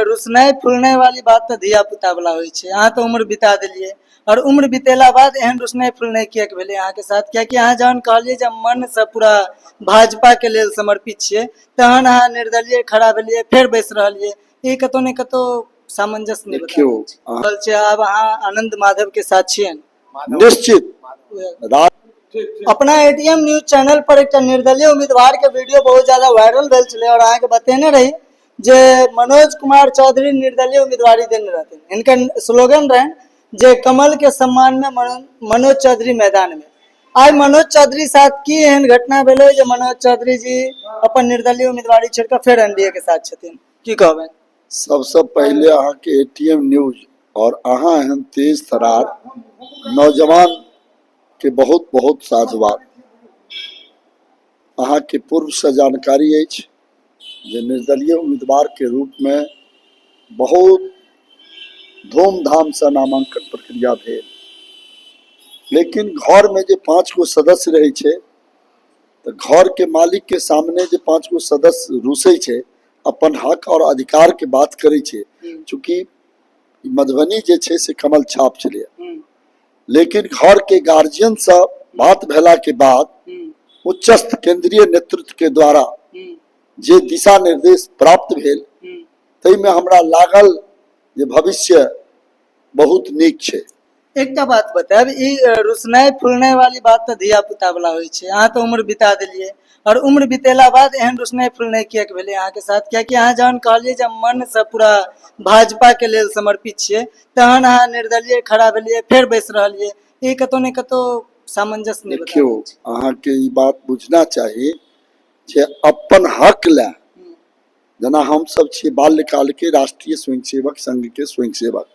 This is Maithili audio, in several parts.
रुसनाइ फुलनाइ वाली बात तऽ धिया पुता वाला होइ छै। अहाँ तऽ उम्र बिता देलियै, आओर उम्र बितेला बाद एहन रुसनाइ फुलनाइ किएक भेलै अहाँके साथ? कियाकि अहाँ जहन कहलियै जे हम मनसँ पूरा भाजपाके लेल समर्पित छियै, तहन अहाँ निर्दलीय खड़ा भेलियै, फेर बैस रहलियै। ई कतौ ने कतौ सामंजस्य नहि बता देखियौ, रहल छै। रहल छै। आब अहाँ आनंद माधव के साथ छियनि? निश्चित। अपना एटीएम न्यूज चैनल पर एकटा निर्दलीय उम्मीदवार के वीडियो बहुत ज्यादा वायरल भेल छलै और अहाँके बतेने रही जे मनोज कुमार चौधरी निर्दलीय उम्मीदवारी देने रहथिन। हिनकर स्लोगन रहनि जे कमल के सम्मान में मनोज चौधरी मैदान में। आइ मनोज चौधरी साथ की एहन घटना भेलै जे मनोज चौधरी जी अपन निर्दलीय उम्मीदवारी छोड़ि कऽ फेर एनडीए के साथ छथिन? की कहबै? सबसँ पहिले अहाँके एटीएम न्यूज और अहाँ एहन तेज तरार नौजवान के बहुत बहुत साधुवाद। अहाँके पूर्वसँ जानकारी अछि जे निर्दलीय उम्मीदवार के रूप में बहुत धूमधामसँ नामांकन प्रक्रिया भेल, लेकिन घरमे जे 5 गो सदस्य रहै छै तऽ घरके मालिकके सामने जे 5 गो सदस्य रुसै छै, अपन हक और अधिकार के बात करै छै। चूँकि मधुबनी जे छै से कमल छाप छलैए, लेकिन घर के गार्जियन से बात भेला के बाद उच्चस्थ केंद्रीय नेतृत्व के द्वारा जे दिशा निर्देश प्राप्त भेल, ताहिमे हमरा लागल जे भविष्य बहुत नीक छै। एकटा बात बतायब, ई रुसनाइ फुलनाइ वाली बात तऽ धिया पुता वाला होइ छै। अहाँ तऽ उम्र बिता देलियै, आओर उम्र बितेला बाद एहन रुसनाइ फुलनाइ किएक भेलै अहाँके साथ? कियाकि अहाँ जहन कहलियै जे हम मनसँ पूरा भाजपाके लेल समर्पित छियै, तहन अहाँ निर्दलीय खड़ा भेलियै, फेर बैस रहलियै। ई कतौ ने कतौ सामंजस्य नहि बता देखियौ, रहल छै। अहाँके ई बात बुझना चाही जे अपन हक लए, जेना हमसभ छियै बाल्यकालके राष्ट्रीय स्वयंसेवक संघ के स्वयंसेवक,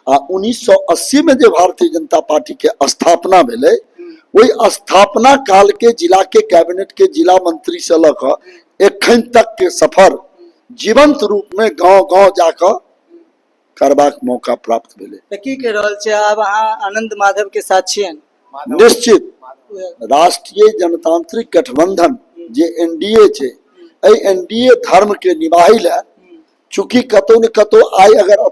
आ 1980 में जे भारतीय जनता पार्टी के स्थापना भेलै, ओहि स्थापना काल के जिला के कैबिनेट के जिला मंत्री से लऽ कऽ एखन तक के सफर जीवंत रूप में गांव गांव जाकऽ करबाक मौका प्राप्त भेलै। तऽ की कहि रहल छै? आब अहाँ आनंद माधव के साथ छियनि? निश्चित। राष्ट्रीय जनतांत्रिक गठबंधन जे एनडीए छै, एहि एनडीए धर्म के निभाई लए चूंकि कतौ ने कतौ आइ अगर